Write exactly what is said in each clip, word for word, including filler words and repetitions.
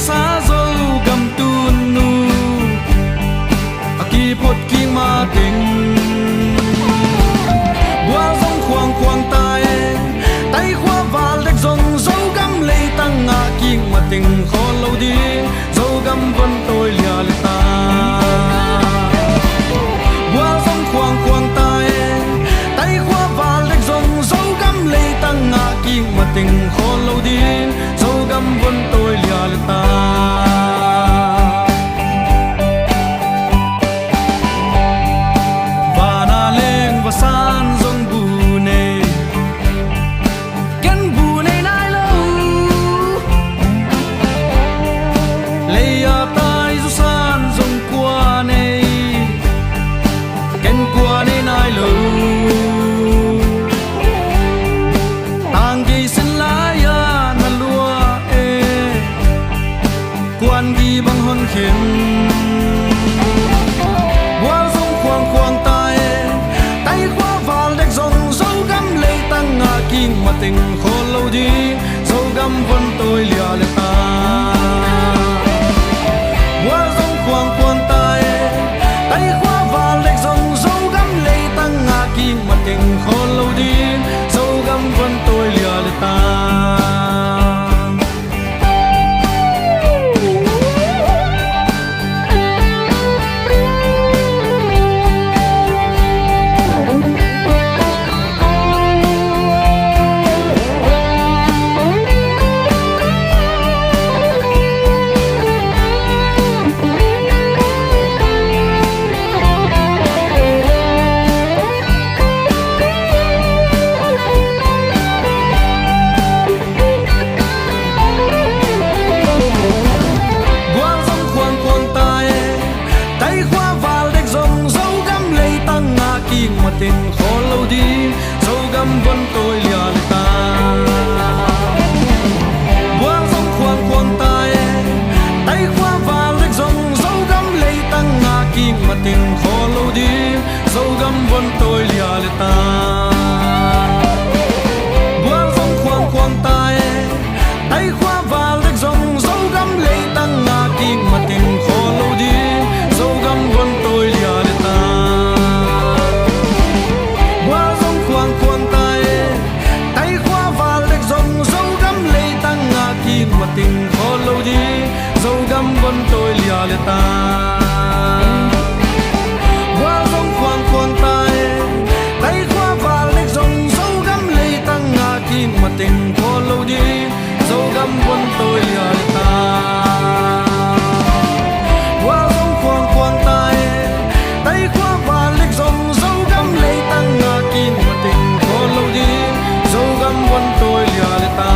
Sa Zogam tun nu a kiphot kik mateng bual zong khuangkhuang ta e. Taikhua val dek zong Zogam leitang ngah kik mateng khawl lo ding, Zogam von tawi lia le ta. Bual zong khuangkhuang ta e. Taikhua val dek zong Zogam leitang ngah kik mateng khawl lo ding, Zogam von tawi lia le ta. Vana leng vasan zong bu nei, ken bu nei nai lo. Lei a tai zusan zong kua nei, ken kua nei nai lo. Tang kei sin lai-a na lua e, kuan gi bang hon khen. Bual zong khuangkhuang ta e. Taikhua val dek zong Zogam leitang ngah kik mateng khawl lo ding, Zogam von tawi lia le ta. Bual zong khuangkhuang ta e. Taikhua val dek zong Zogam leitang ngah kik mateng khawl lo ding, Zogam von tawi lia le ta. Bual zong khuangkhuang ta e. Taikhua val dek zong Zogam leitang ngah kik mateng khawl lo ding, Zogam von tawi lia le ta. Bual zong khuangkhuang ta e. Taikhua val dek zong Zogam leitang ngah kik mateng khawl lo ding, Zogam von tawi lia le ta. Bual zong khuangkhuang ta e. Taikhua val dek zong Zogam leitang ngah kik mateng khawl lo ding, Zogam von tawi lia le ta. Bual zong khuangkhuang ta e. Taikhua val dek zong Zogam leitang ngah kik mateng khawl lo ding, Zogam von tawi lia le ta. Bual zong khuangkhuang ta e. Taikhua val dek zong Zogam leitang ngah kik mateng khawl lo ding, Zogam von tawi lia le ta. Bual zong khuangkhuang ta e. Taikhua val dek zong Zogam leitang ngah kik mateng khawl lo ding, Zogam von tawi lia le ta.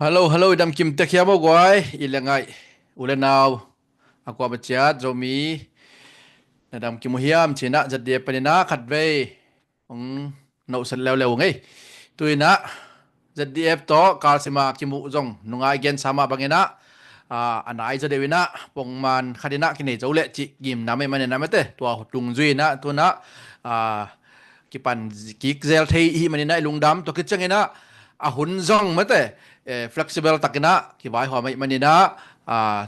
Hello, hello, i damkim tek hiam aw guai, i le ngaih u le nau a kuama ciat Zomi na damkim uh hiam cinah Z D F paninah khatvei hong nohset leuleu ngei. Tuinah Z D F tawh kalsima kimuh zong nungai gensa mah banginah a nai zaw deuh inah pongman khatinah kinei zo leh cih gimna mei maninah mate tua dungzui inah tunah kipan kik zel thei ihi maninah i lungdam tua kicianginah a hun zong mate flexible takinah kivaihawm ahi maninah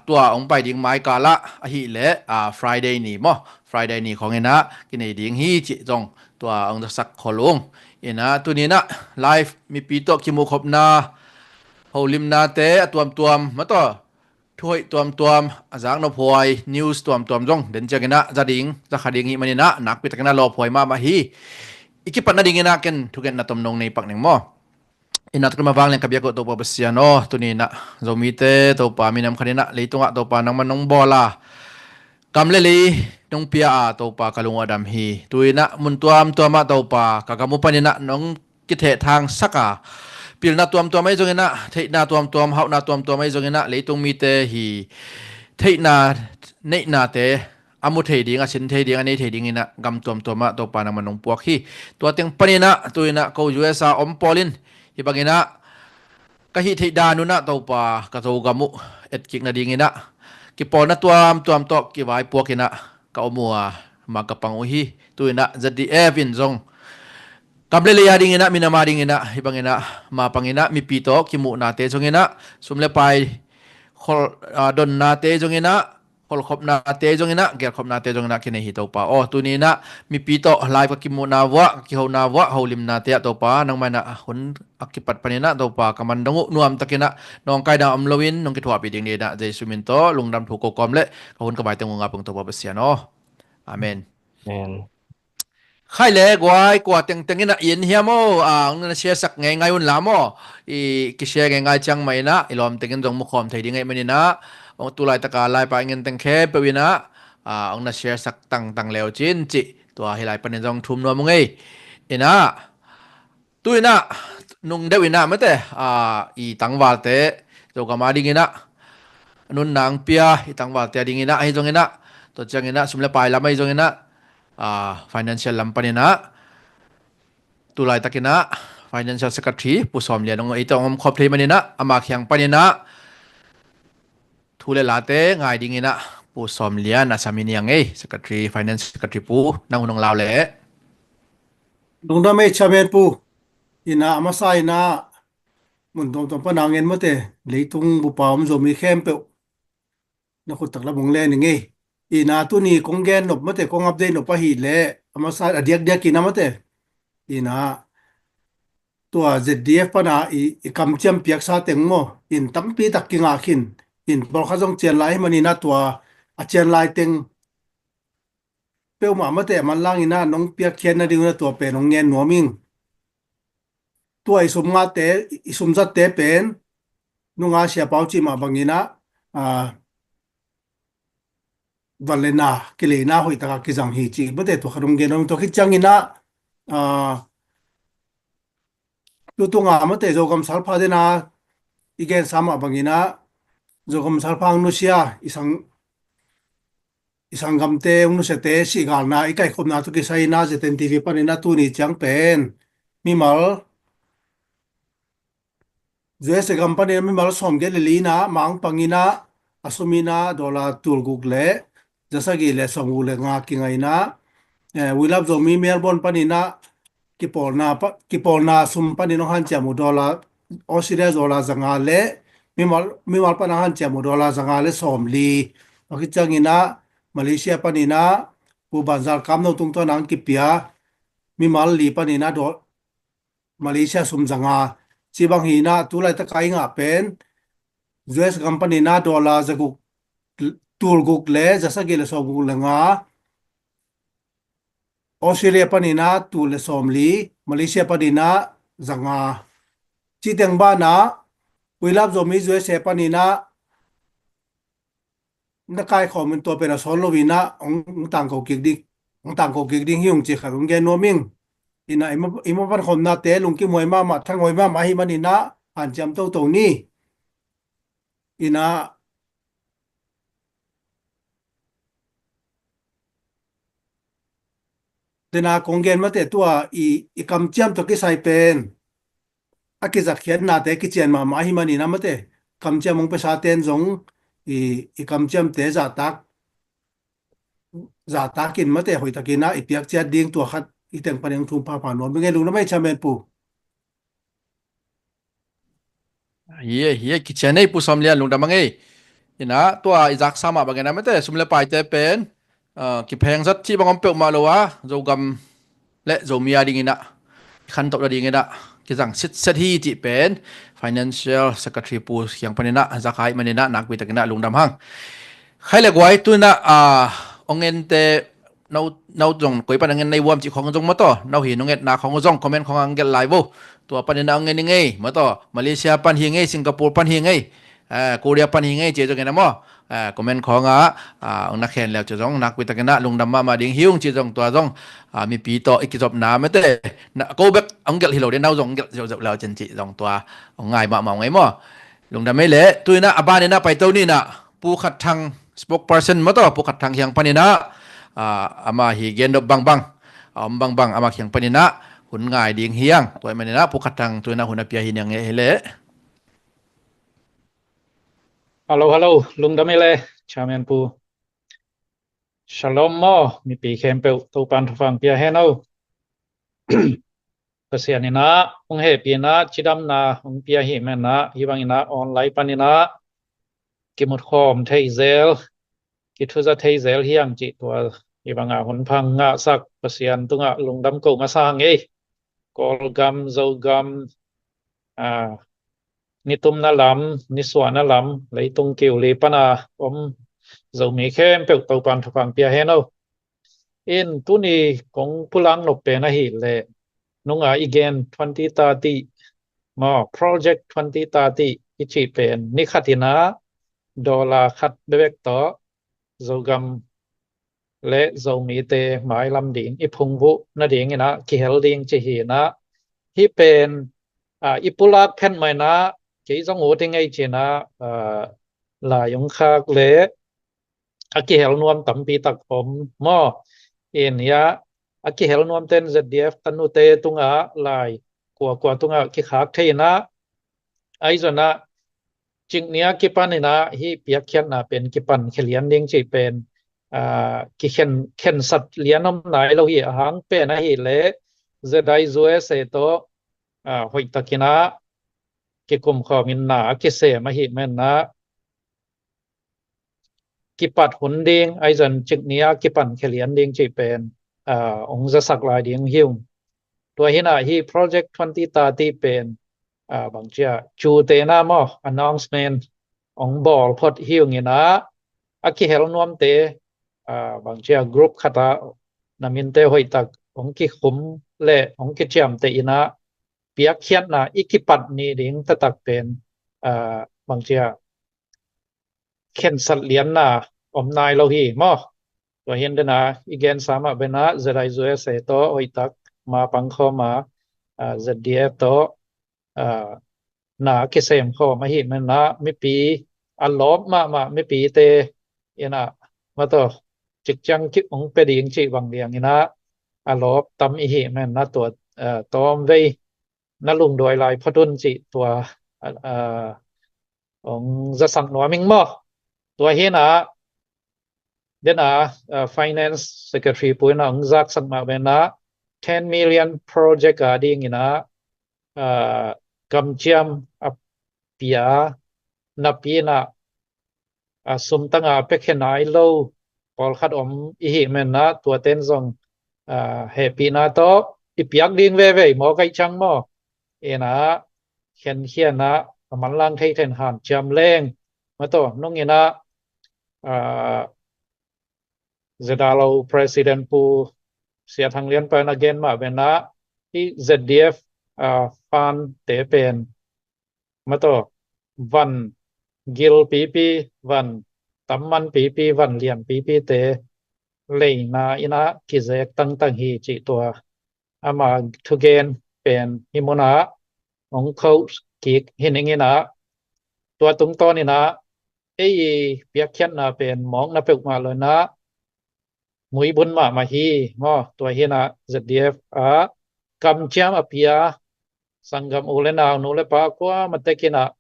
tua hong pai ding maikalah ahileh Friday ni maw, Friday ni khawnginah kinei ding hi cih zong tua hong zasak khol ung. Inah tuninah live mipi tawh kimuhkhopna holimnate a tuamtuam mataw thuhoih tuamtuam a zaknophuai news tuamtuam zong den cianginah za ding zakha ding hi maninah nakpitakinah lawphuai mahmah hi. I kipatna dinginah ken thugenna tomnong nei pak ning maw? Inah tukima vanglian ka biak uh Topa Pasian aw, tuninah Zomite Topa minam khatinah leitungah Topa nangman nong bawl a gam le lei nong pia a Topa ka lung uh a dam hi. Tuinah mun tuamtuamah Topa ka gam uh paninah nong kithehthang saka pilna tuamtuam ahi zonginah theihna tuamtuam hauhna tuamtuam ahi zonginah leitung mite hi theihna neihnate a mu thei ding, a sin thei ding, a nei thei ding inah gam tuamtuam ah Topa nangman nong puak hi. Tua teng paninah tu inah ko U S a om pawl in hih banginah ka hih theih dan unah Topa ka Zogam uh etkik nadinginah kipawlna tuamtuam tawh kivaipuak inah ka om uh a, ma ka pang uh hi. Tu inah Z D F in zong gam le lei a dinginah, minam a dinginah hih banginah ma panginah mipi tawh kimuhnate zonginah sum le pai khol, ah, donnate zonginah kholkhopnate zonginah gelkhopnate zonginah kinei hi Topa aw. Tuni inah mipi tawh live ka kimuhna vuah, ka kihona vuah, holimnate ah Topa nangmah inah hun a kipat paninah Topa ka man dong uh nuamtakinah nawngkaina om loin nong kithuahpih ding dinah Jesu min tawh lungdam thu ko kawm le ka hun ka bai teng uh ngap ung Topa Pasian aw. Amen. Amen. Khai le guai, kua tengteng inah i en hiam aw, ah, hong na share sak ngeingai un la maw. I kishare ngeingai ciang mah inah i lawm tengin zong mukhawm thei ding ahih maninah, hong tu laitaka laipa i ngen teng khempeuh inah, ah, hong na share sak tangtang leu cin cih tua hih lai panin zong thum nuam ung ei. Inah tu inah nung deuh inah mate, ah, i tangvalte Zogam a dinginah nunna hong pia i tangvalte a dinginah ahi zonginah, tua cianginah sum le pai lam ahi zonginah, ah, financial lam paninah tu laitakinah financial secretary Pu Sawm Lian hong, eite hong om khop thei maninah ama kiang paninah thu le late ngai dinginah Pu Sawm Lian a sam i niang ei, secretary, finance secretary Pu, nang hun hong lau leh. Lungdam ei chairman Pu. Inah a masa inah mun tuamtuam pana ngen mate, leitung bupa om Zomi khempeuh na khut tak la bung le ni ngei. Inah tuni kong gen nop mate, kong update nop ahih leh a masa a diakdiak inah mate, inah tua Z D F pana i, i kamciam piaksa teng maw, in tampi tak kingah khin. In pawlkhat zong cian lai ahih maninah tua a cian lai teng peuhmah mate a manlang inah nong piakkhiat nading unah tua pen hong ngen nuam ing. Tua i sum ngate, i sum zatte pen nunga siapau cih mah banginah, ah, van le na kileina hoih taka kizang hi cih mate tua khat hong gen nuam ing. Tua khit cianginah, ah, tutunga mate Zogam salpha dena i gensa mah banginah Zogam salpha hong nusia i sang, i sanggamte hong nusiate sihgalna i kaikhopna tawh kisai inah Z N T V paninah tuni ciang pen mimal U S A gam paninah mimal sawmgiat le li inah ma hong panginah a sum inah dollar tulguk le zasagih le sawmguk le nga kinga inah, eh, We Love Zomi Melbourne paninah kipawlna pa, kipawlna sum panin hong hanciam uh dollar, Australia dollar zanga le mimal, mimal pana hanciam uh dollar zanga le sawmli. Tua khit cianginah Malaysia paninah Pu Banzal Kamno tungtawn a hong kipia mimal li paninah do, Malaysia sum zanga. Cih bang hi inah tu laitaka i ngah pen U S gam paninah dollar zaguk, tulguk le zasagih le sawmguk le nga, Australia paninah tul le sawmli, Malaysia paninah zanga. Cih teng banah We Love Zomi U S A paninah na kaikhawm in tua pen a sawn lo inah hong, hong tangko kik ding, hong tangko kik ding hi ung cih khat hong gen nuam ing. Inah i ma, i ma pankhawmnate lungkim huai mahmah, thang huai mahmah ahih maninah hanciam toto ni. Inah dena kong gen mate tua i, i kamciam tawh kisai pen a kizatkhiatnate kician mahmah ahih maninah mate kamciam hong piasate in zong i, i kamciamte zahtak, zahtakin mate hoihtakinah i piak ciat ding tua khat i teng panin hong thum phapha nuam ing ei. Lungdam ei chairman Pu. Hi e, hi e, kician ei Pu Sawm Lian, lungdam a ngei. Inah tua i zaksa mah bangin a mate sum le paite pen, ah, kipheng zat cih bang om peuhmah lo a, Zogam le Zomi a dinginah i khantoh nadinginah kizang sitset hi cih pen Financial Secretary Pu kiang paninah zak ahih maninah nakpi takinah lungdam hang. Khai le guai, tu inah, ah, ong ente no, no zong koi pan a ngen na hi uh hiam cih khong zong maw taw, no hi nong etna khong uh zong comment khong ah ong gelh lai vo. Tua panin a ong ngen ing ei maw taw, Malaysia pan hi ing ei, Singapore pan hi ing ei, eh, Korea pan hi ing ei ci zongin a maw, eh, comment khong ah, ah, ong na khen leu ci zong nakpi takin ah lungdam mahmah ding hi ung ci zong, tua zong, ah, mipi tawh i kizopna mate, na, ko bek ong gelh hi lo ding, no zong ong gelh zeuhzeuh leu cin ci zong tua ong ngai mahmah ung ei maw. Lungdam ei leh, tu inah a ban inah paito ni inah, Pu Khat Thang spokesperson maw taw, Pu Khat Thang kiang panin ah, ah, ama hi gendop bangbang, a om bangbang ama kiang paninah hun ngai ding hiang. Tua hi maninah Pu Khat Thang tuinah hun a pia hi niang e hi leh. Hello, hello. Lungdam hi le, Chairman Pu. Shalom maw, mipi khempeuh Topan thupha pia hen aw. Pasian inah hong hehpihna, cidamna hong pia hi menah, hi banginah online paninah kimut khawm thei zel, kithuza thei zel hiang cih tua hi banga hun pha ngahsak Pasian tungah lungdam ko masa ngei. Kawlgam, Zogam, ah, nitumna lam, nisuahna lam, leitung kiuli pana om Zomi khempeuh Topan thupha pia hen aw. In tuni kong pulak nop pen ahih leh nunga i gen twenty thirty maw, Project twenty thirty i cih pen ni khat inah dollar khat bekbek tawh Zogam le Zomite mailam ding i phungvuh nadinginah kihel ding ci hinah, hih pen, ah, i pulak phet mainah kei zong ut i ngei cinah, ah, lai hong khak le a kihel nuam tampi tak om maw. In hiah a kihel nuamten Z D F tanute tungah lai kuakua tungah kikhak thei inah, ahi zonah ciknia kipaninah hih piakkhiatna pen kipan khia lian ding cih pen, ah, kikhen, khensat lian om nai lo hi. Ahang pen ahih leh Z I U S A tawh, ah, hoihtakinah kikumkhawm inah a kisem ahih menah kipat hun ding, ahi zon ciknia kipan khia lian ding cih pen, ah, hong zasak lai ding hi ung. Tua hinah hih Project twenty thirty pen, ah, bangcia cute na maw, announcement hong bawl phot hi unginah a kihel nuamte, ah, bangcia group khatah na minte hoihtak hong kikhum le hong kiciamteh inah piakkhiatna i kipat ni ding taktak pen, ah, bangcia khensat lianna om nai lo hi maw. Tua hi inah i gensa mah benah Z I U S A tawh hoihtak ma pangkhawm a, ah, Z D F tawh, ah, na kisem khawm ahih menah mipi a lawp mahmah mipite inah mataw cikciang kik hong pia ding cih bang lianginah a lawp tam i hih menah tua, ah, tawmvei na lungduai lai phot un cih tua, ah, ah, hong zasak nuam ing maw. Tua hinah denah, ah, Finance Secretary Pu inah hong zaksak mah benah ten million project a dinginah, ah, kamciam a pia napi inah, ah, sumtanga a pia khia nai lo pawlkhat om i hih menah tuaten zong, ah, hehpihna tawh i piak ding veve maw, kaih ciang maw. Inah khenkhianah a manlang thei then hanciam leng mataw nunginah, ah, Z R O President Pu Sia Thang Lian Pa inah gen mah benah hih Z D F, ah, fund te pen mataw van gil pipi, van tamman pipi, van lian pipite leina inah kizek tangtang hi cih tua ama thugen pen hih munah hong khoh kik hi ning inah, tua tungtawn inah ei i piakkhiatna pen mawkna peuhmah lo inah muibun mahmah hi maw. Tua hinah Z D F ah kamciam a pia sanggam u le nau, nu le pa kuamah tekinah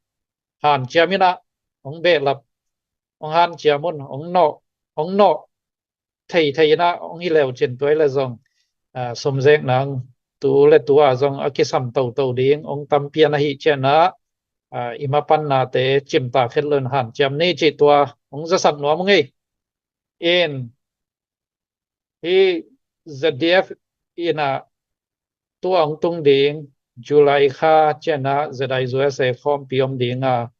hanciam inah hong behlap, hong hanciam un, hong nawh, hong nawh theithei inah hong hi leu cin tua hi le zong, ah, sumzek nang tu le tu ah zong a kisam toto ding hong tampian ahih cianah, ah, i mapannate cimta khet lo in hanciam ni cih tua hong zasak nuam ung ei. In hih Z D F inah tua hong tung ding July kha cianah Z I U S A khawmpi om dinga,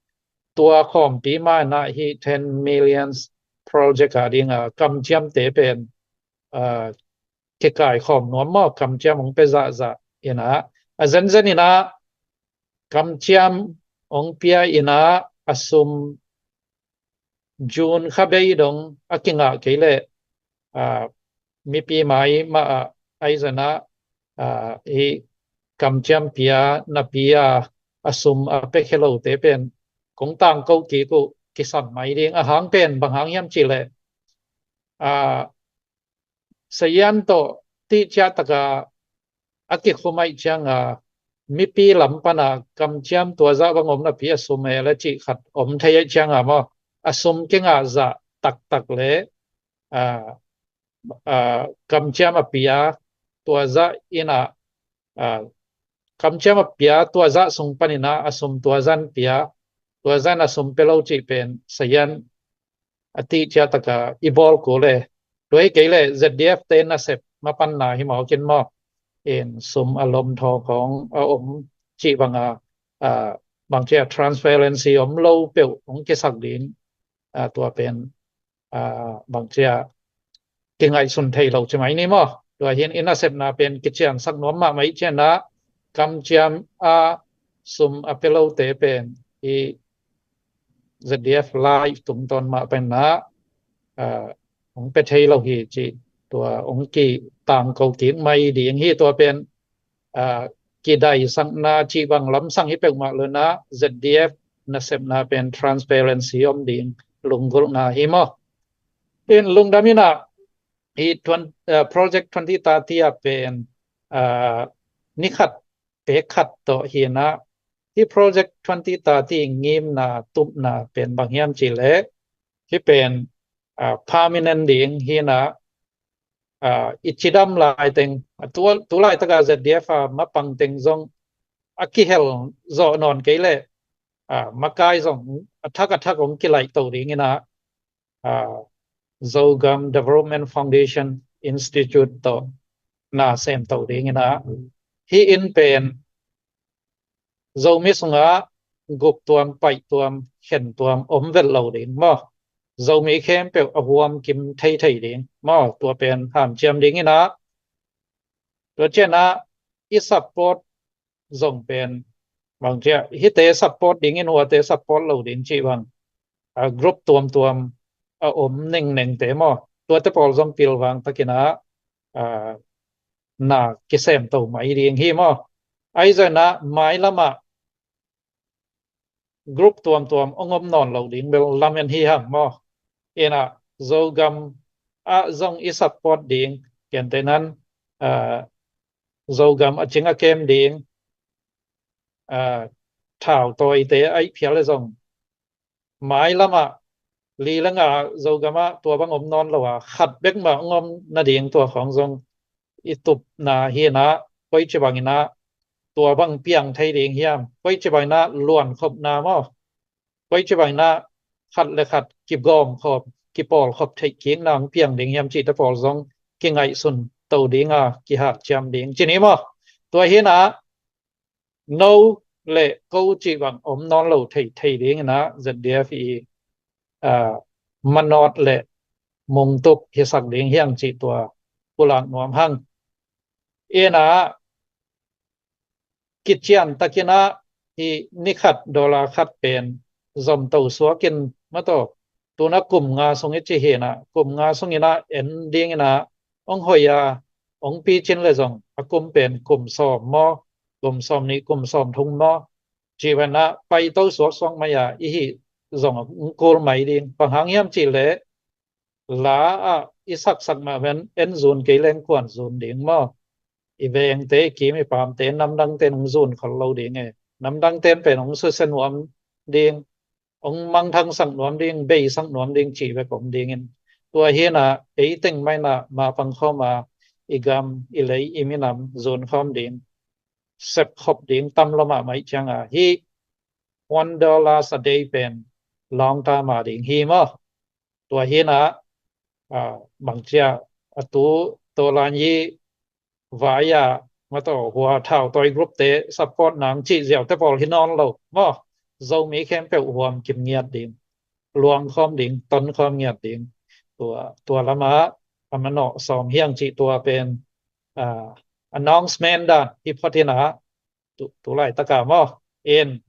tua khawmpi mah inah hih ten millions project a dinga kamciamte pen, ah, kikaikhawm nuam maw, kamciam hong pia zahzah inah, a zenzen inah kamciam hong pia inah a sum June kha bei dong a kingah kei leh, ah, mipi mai mah ah ahi zonah, ah, i kamciam pia napi a, a sum a pia khia lote pen kong tangko kik uh, kisam mai ding. Ahang pen bang hang hiam cih leh, ah, sayan tawh tihciah taka a kikhum aih cianga mipi lam pana kamciam tua zah bang om napi a sum e le cih khat om thei aih cianga maw, a sum kingah zah taktak le a, a, kamciam a pia tua zah ina, a, kamciam a pia tua zah sung panina a sum tua zan pia, tua zan a sum pia lo cih pen sayan a tihciah taka i bawl kul e. Tua hi kei le Z D F te nasep mapanna hi mawk in maw, in sum a lom thaw khawng a om cih banga, a, bangcia transparency om lo peuh hong kisak ding, a, tua pen, a, bangcia kingaihsun thei lo ci mai ni maw. Tua hin i nasepna pen kiciansak nuam mahmah ih cianah kamciam a sum a pia lote pen i Z D F live tungtawn mah penah, a, hong pia thei lo hi ci, tua hong kitangko kik mai ding hi. Tua pen, a, kidaisakna cih bang lamsang hi peuhmah lo inah Z D F nasepna pen transparency om ding lunggulhna hi maw. In lungdam inah hi twen-, a, Project twenty thirty ah pen, a, ni khat pek khat tawh hi inah, hi Project twenty thirty ngimna tupna pen bang hiam cih leh hi pen, a, permanent ding hi inah, a, i cidam lai teng, a, tu, tu laitakah Z D F a mapang teng zong a kihel zawh nawn kei leh, a, makai zong a thak a thak hong kilaihto ding inah, a, Zogam Development Foundation Institute tawh na semto ding inah, hi in pen Zomi sungah guptuam, paihtuam, khentuam om vet lo ding maw. Zomi khempeuh a huam kim theithei ding maw, tua pen hanciam ding inah, tua cianah i support zong pen bangcia hite support dingin huate support lo ding cih bang, a, group tuamtuam a om nengnengte maw, tuate pawl zong pilvang takinah, a, na kisemto mai ding hi maw. Ahi zongah mailamah group tuamtuam hong om nawn lo ding bel lamen hi hang maw. Inah Zogam ah zong i support ding, kente nan, a, Zogam a cing a kem ding, a, thautawite aih phial le zong mailamah li le nga Zogamah tua bang om nawn lo a khat bek mah hong om nading tua khawng zong i tupna hi inah, koici bang inah tua bang piang thei ding hiam, koici bang inah luankhopna maw, koici bang inah khat le khat kigawmkhop, kipawlkhop theih kikna hong piang ding hiam cihte pawl zong kingaihsun to dinga kihanciam ding ci ni maw. Tua hi inah no le ko cih bang om nawn lo thei, thei ding inah Z D F i, a, manawt le mungtup hisak ding hi hang cih tua pulak nuam hang. Inah kician takinah hi ni khat dollar khat pen zomto suakin mataw, tuna kum nga sung i ci hi inah, kum nga sung inah en ding inah hong hoih a hong picin le zong a kum pen kum sawm maw, kum sawm nih, kum sawm thum maw, cih bang inah paito suaksuak mai a i hih zong hong kul mai ding. Bang hang hiam cih leh la ah i saksak mah ven en zun kei leng kuan zun ding maw. I vengte, i kim i pamte, namdangte in hong zun khol lo ding e. Namdangte in pen hong susia nuam ding, hong mangthangsak nuam ding, beisak nuam ding cih bek om dingin, tua hi inah ei teng mah inah mapang khawm a i gam, i lei, i minam zun khawm ding, sepkhop ding tam lo mahmah ih cianga hi one dollars a day pen lawngta ma ding hi maw. Tua hi inah, a, bangcia a tu tawlan hi vai a mataw hua thautawi groupte support nang cih ziaute pawl hi nawn lo maw. Zomi khempeuh huam kim ngiat ding, luangkhawm ding, tonkhawm ngiat ding. Tua, tua lamah a manawh sawm hi hang cih tua pen, a, announcement dan hi phot inah, tu, tu laitakah maw, in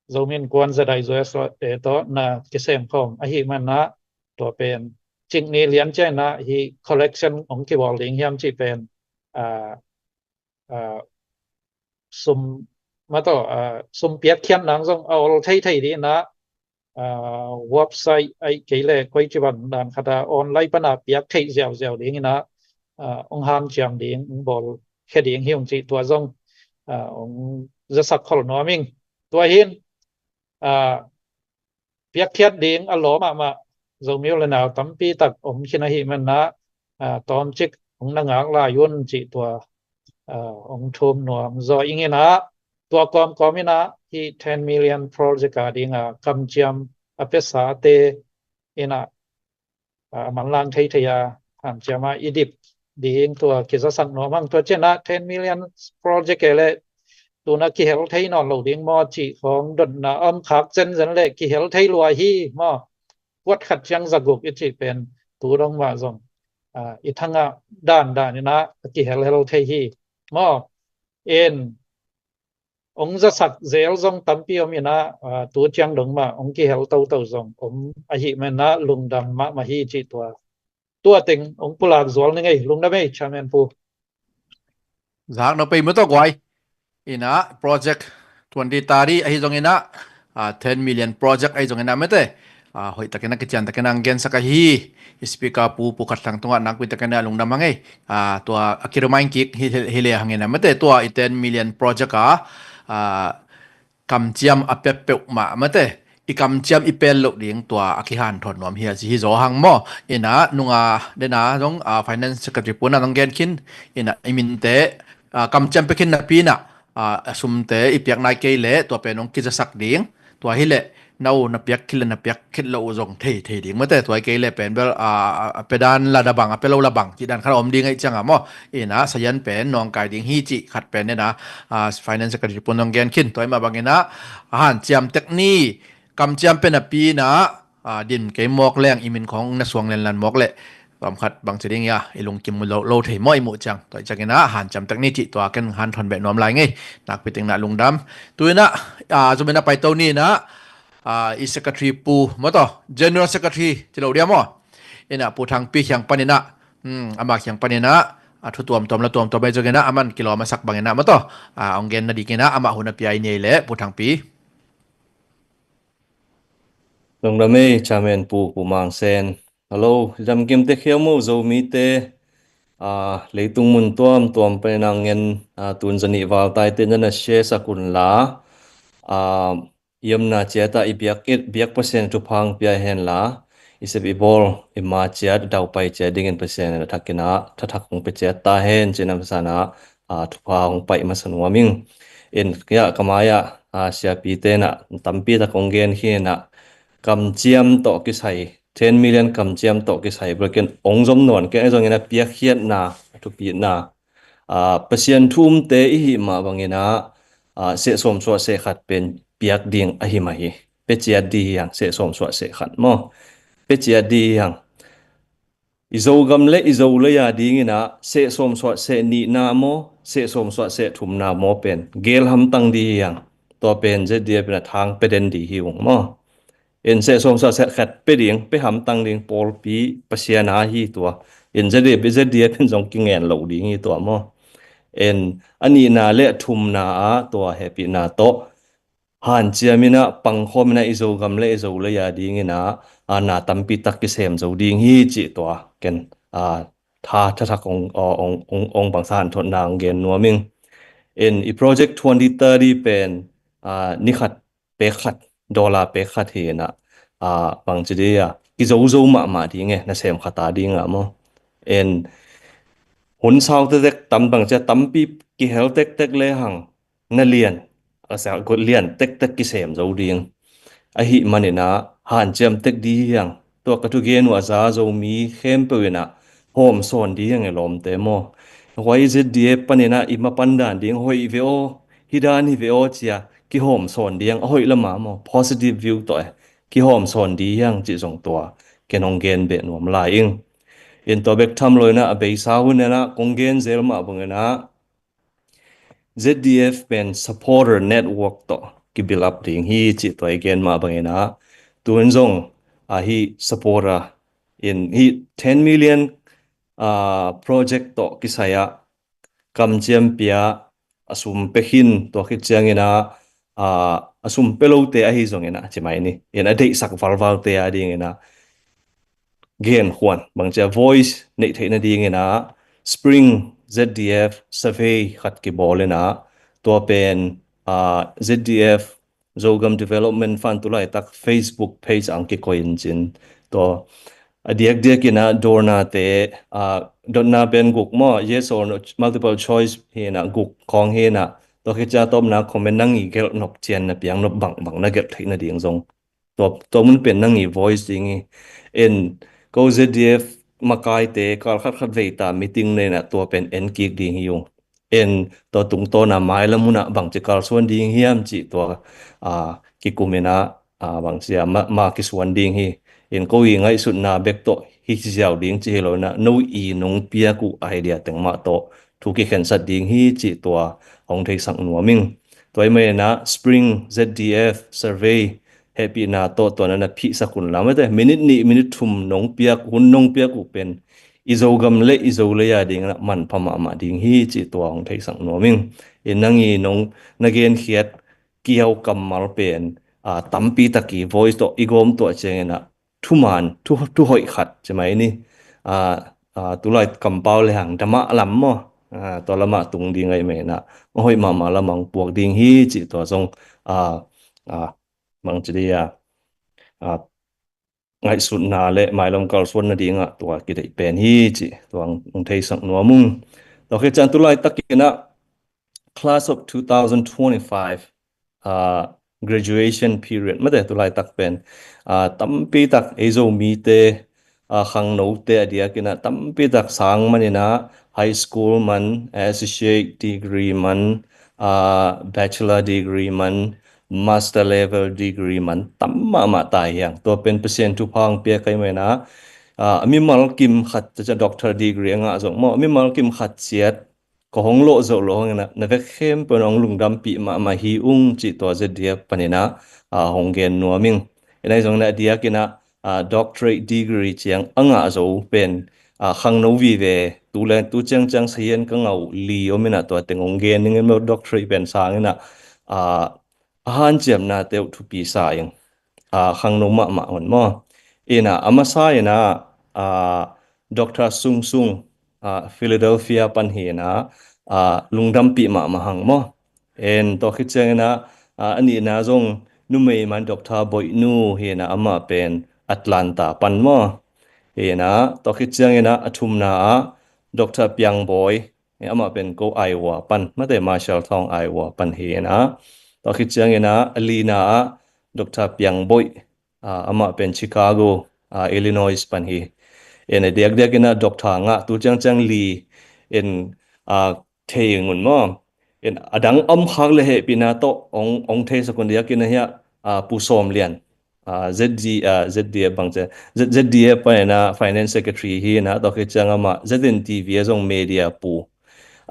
Zomi Innkuan Z I Z S te tawh na kisem khawm ahih manah tua pen cik ni lian ciang inah hi collection hong kibawl ding hiam cih pen, a, a, sum mataw, a, sum piakkhiat nang zong a ol theithei ding inah, a, website aih kei leh koici bang dan khat a online pana piak theih ziauziau ding inah ah, hong hanciam ding, hong bawl khia ding hi ung cih tua zong, ah, hong zasak khol nuam ing. Tua hi in, ah, piakkhiat ding a lawm mahmah Zomi u le nau tampi tak om khin ahih manin ah, ah, tawmcik hong na ngak lai un cih tua, ah, hong thum nuam zaw ing in ah, tua kawmkawm in ah hih ten million project a ding a kamciam a piasate in ah, ah, a manlang theithei a hanciam a i dip ding tua kizasak nuam hang. Tua ciang ah ten million project e le tu in ah kihel thei nawn lo ding maw cih khawng dotna om khak zenzen le kihel thei lua hi maw. Kuat khat ciang za guk i cih pen tu dong mah zong, ah, i thang ah dandan in ah a kihelhel thei hi maw. In hong zasak zel zong tampi om in ah, ah, tu ciang dong mah hong kihel toto zong om ahih manin ah lungdam mahmah hi cih tua, tua teng hong pulak zual ning ei. Lungdam ei, Chairman Pu. Zak no pei maw tawh guai. In ah project twenty thirty ahi zong in ah, ah, ten million project ahi zong in ah mate, ah, hoih takin ah kician takin ah hong gensak ahi. I speaker Pu, Pu Khat Thang tungah nakpi takin ah lungdam hang ei. Ah, tua a ki-remind kik hi, hi, hi le hang in ah mate, tua i ten million project a, ah, kamciam a pia peuhmah mate, i kamciam i pel loh ding tua a kihanthawn nuam hi a ci hi zaw hang maw. In ah nunga den a zong, ah, Finance Secretary Pu in ah zong gen khin, in ah i minte, ah, kamciam pia khin napi in ah, ah, a sumte i piak nai kei leh tua pen hong kizasak ding. Tua hi leh na u na piak khit le na piak khit loh uh zong thei, thei ding mate. Tua hi kei leh pen bel, ah, a pia dan la da bang, a pia lo la bang cih dan khat a om ding ahih ciang a maw. In ah sayan pen nawngkai ding hi cih khat pen in ah, ah, Finance Secretary Pu in zong gen khin. Tua ahih mah bangin ah, a hanciam tek ni, kamciam pia napi in ah, ah, dim kei mawk leng i min khawng na suang lenlan mawk leh, tawm khat bangci ding ia, i lungkim lo, lo thei maw i muh ciang. Tua ahih ciangin ah hanciam tek ni cih tua ken hanthawn beh nuam lai ing ei. Nakpi takin ah lungdam. Tu in ah, ah, zum in ah paito ni in ah, ah, i Secretary Pu maw tawh, General Secretary ci lo dia maw. In ah Pu Thangpi kiang panin ah, hmm, amah kiang panin ah, ah, thu tuamtuam la tuamtuam ahi zongin ah, aman kilawm a sak bangin ah maw tawh, ah, hong gen nadingin ah amah hun a pia i nei leh, Pu Thangpi. Lungdam ei, Chairman Pu, Pu Mang Sen. Hello, i dam kim tek hiam maw Zomite, ah, leitung mun tuamtuam panin ah ngen, ah, tun zanih val taite na na share sak un la, ah, i omna ciat ah i biak, i biak Pasian thupha hong pia hen la, i sep i bawl i ma ciat, daupai ciat dingin Pasian in a thakin ah thathak hong pia ciat ta hen ci-in a masa in ah, ah, thupha hong pai masa nuam ing. In, ia, ka mai ah, ah, siapite in ah tampi tak hong gen hi in ah, kamciam tawh kisai, ten million kamciam tawh kisai bel ken hong zom nawn kei, ahi zongin a piakkhiatna, a thupitna, ah, Pasian thu umte i hih mah bangin ah, ah, seh sawm suah seh khat pen piak ding ahi mah hi. Pia ciat ding hi hang, seh sawm suah seh khat maw. Pia ciat ding hi hang. I Zogam le i Zolei a dingin ah seh sawm suah seh nihna maw, seh sawm suah seh thumna maw pen geel hamtang ding hi hang. Tua pen Z D F in a thang pia den ding hi ung maw. In seh sawm suah seh khat pia ding, pia hamtang ding pawlpi Pasian a hi tua. In Z D F, Z D F in zong kingen lo ding hi tua maw. In a nihna le a thumna ah tua hehpihna tawh hanciam in ah, pangkhawm in ah, i Zogam le i Zolei a dingin ah, ah, na tampi tak kisem zo ding hi cih tua ken, ah, tha, thathak hong, hong, hong, hong bangsa hanthawnna hong gen nuam ing. In i project twenty thirty pen, ah, ni khat pek khat, dollar pek khat hi in ah, ah, bangci ding a, kizozo mahmah ding e, nasem khat a ding ah maw. In hun sau tektek, tam bangci a tampi kihel tektek le hang, na lian, a sak got lian tektek kisem zo ding. Ahih manin ah hanciam tek ding hi hang. Tua ka thugen uh a za Zomi khempeuh in ah hawmsawn ding hi hang e lawmte maw. Huai Z D F panin ah i mapan dan ding hoih ve aw, hi dan hi ve aw ci-a kihawmsawn ding, a hoih lam ah maw, positive view tawh e, kihawmsawn ding hi hang cih zong tua ken hong gen beh nuam lai ing. In tua bek tham lo in ah a beisa hun in ah kong gen zel mah bangin ah Z D F pen supporter network tawh ki build up ding hi cih tua i gen mah bangin ah, tun zong ahi supporter in hih ten million, ah, project tawh kisai ah kamciam pia, a sum pia khin, tua khit ciangin ah, ah, a sum pia lote ahi zongin ah, ci mai ni, in a deihsak valvalte a dingin ah genkhuan, bangci a voice neih theih nadingin ah Spring Z D F survey khat kibawl in ah, tua pen, ah, Z D F Zogam Development Fund tulaitak Facebook page ah hong kikoih in cin. Tua a diakdiak in ah dotnate, ah, dotna pen guk maw, yes or no, multiple choice hi in ah guk khawng hi in ah, tua khit ciang a tawpna comment nang i gelh nop, cian na piang nop bangbang na gelh theih nading zong tua, tua mun pen nang i voice ding hi. En, ko Z D F makaite kal khat khat vei ta meeting nei in ah tua pen en kik ding hi ung. En, tua tungtawn a mailam hun ah bangci kalsuan ding hiam cih tua, ah, kikum in ah, ah, bangci a ma, ma kisuan ding hi. En, ko i ngaihsutna bek tawh hi ziau ding cih hi lo in ah, no i nong piak uh idea teng mah tawh thu kikhensat ding hi cih tua hong theisak nuam ing. Tua ahih manin ah Spring Z D F survey hehpihna tawh tua na na phihsak un la, mate, minute nih minute thum nong piak, hun nong piak uh pen i Zogam le i Zolei a ding in ah manpha mahmah ding hi cih tua hong theisak nuam ing. En, nang i nong na genkhiat kiau kammal pen, ah, tampi tak i voice tawh i gawm tuah ciangin ah thuman, thu, thu hoih khat ci mai ni. Ah, ah, tulai kampau le hang damah lam maw? Ah, tua lamah tung ding ahih manin ah, hoih mahmah lamah hong puak ding hi cih tua zong, ah, ah, bangci dia, ah, ngaihsutna le mailam kalsuan nading ah tua kideih pen hi cih tua hong theisak nuam ung. Tua khit ciang tulaitak in ah class of two thousand twenty-five, ah, graduation period, mate, tulaitak pen, ah, tampi tak ei Zomite, ah, khangnote a diak in ah tampi tak sang man in ah, high school man, associate degree man, ah, bachelor degree man, master level degree man tam mahmah ta hi hang. Tua pen Pasian thupha hong piak ahih manin ah, ah, mimal kim khat, ca, ca doctor degree a ngah zong maw, mimal kim khat ciat ko hong lawh zoh loh hang in ah, na vek khempeuh in ah hong lungdampih mahmah hi ung cih tua Z D F panin ah, ah, hong gen nuam ing. En, ahi zongin ah a diak in ah, ah, doctorate degree ciang a ngah zo pen, ah, khangno vive, tu le tu ciangciang sahian ka ngah uh li om in ah tua teng hong gen ning in maw, doctorate pen sang in ah, ah, a hanciamnate uh thupi sa ing. Ah, khangno mahmah un maw? In ah, a masa in ah, ah, Doctor Sung Sung, ah, Philadelphia pan hi in ah, ah, lungdampih mahmah hang maw? En, tua khit ciangin ah, ah, a nihna zong numei man Doctor Boih Nu hi in ah, amah pen Atlanta pan maw? Hi in ah, tua khit ciangin ah a thumna ah Doctor Piang Bawi, amah pen ko Iowa pan, mate, Marshalltown, Iowa pan hi in ah. Tua khit ciangin ah a lina ah Doctor Piang Boih, ah, amah pen Chicago, ah, Illinois pan hi. En, a diakdiak in ah doctor ngah tu ciangciang li, en, ah, thei ing un maw? En, a dang om khak le hehpihna tawh hong, hong theisak un, diak in ah hiah, ah, Pu Sawm Lian, ah, Z D, ah, Z D F bang ci, Z-, Z D F pan in ah finance secretary hi in ah, tua khit ciang amah Z N T V a zong media pu.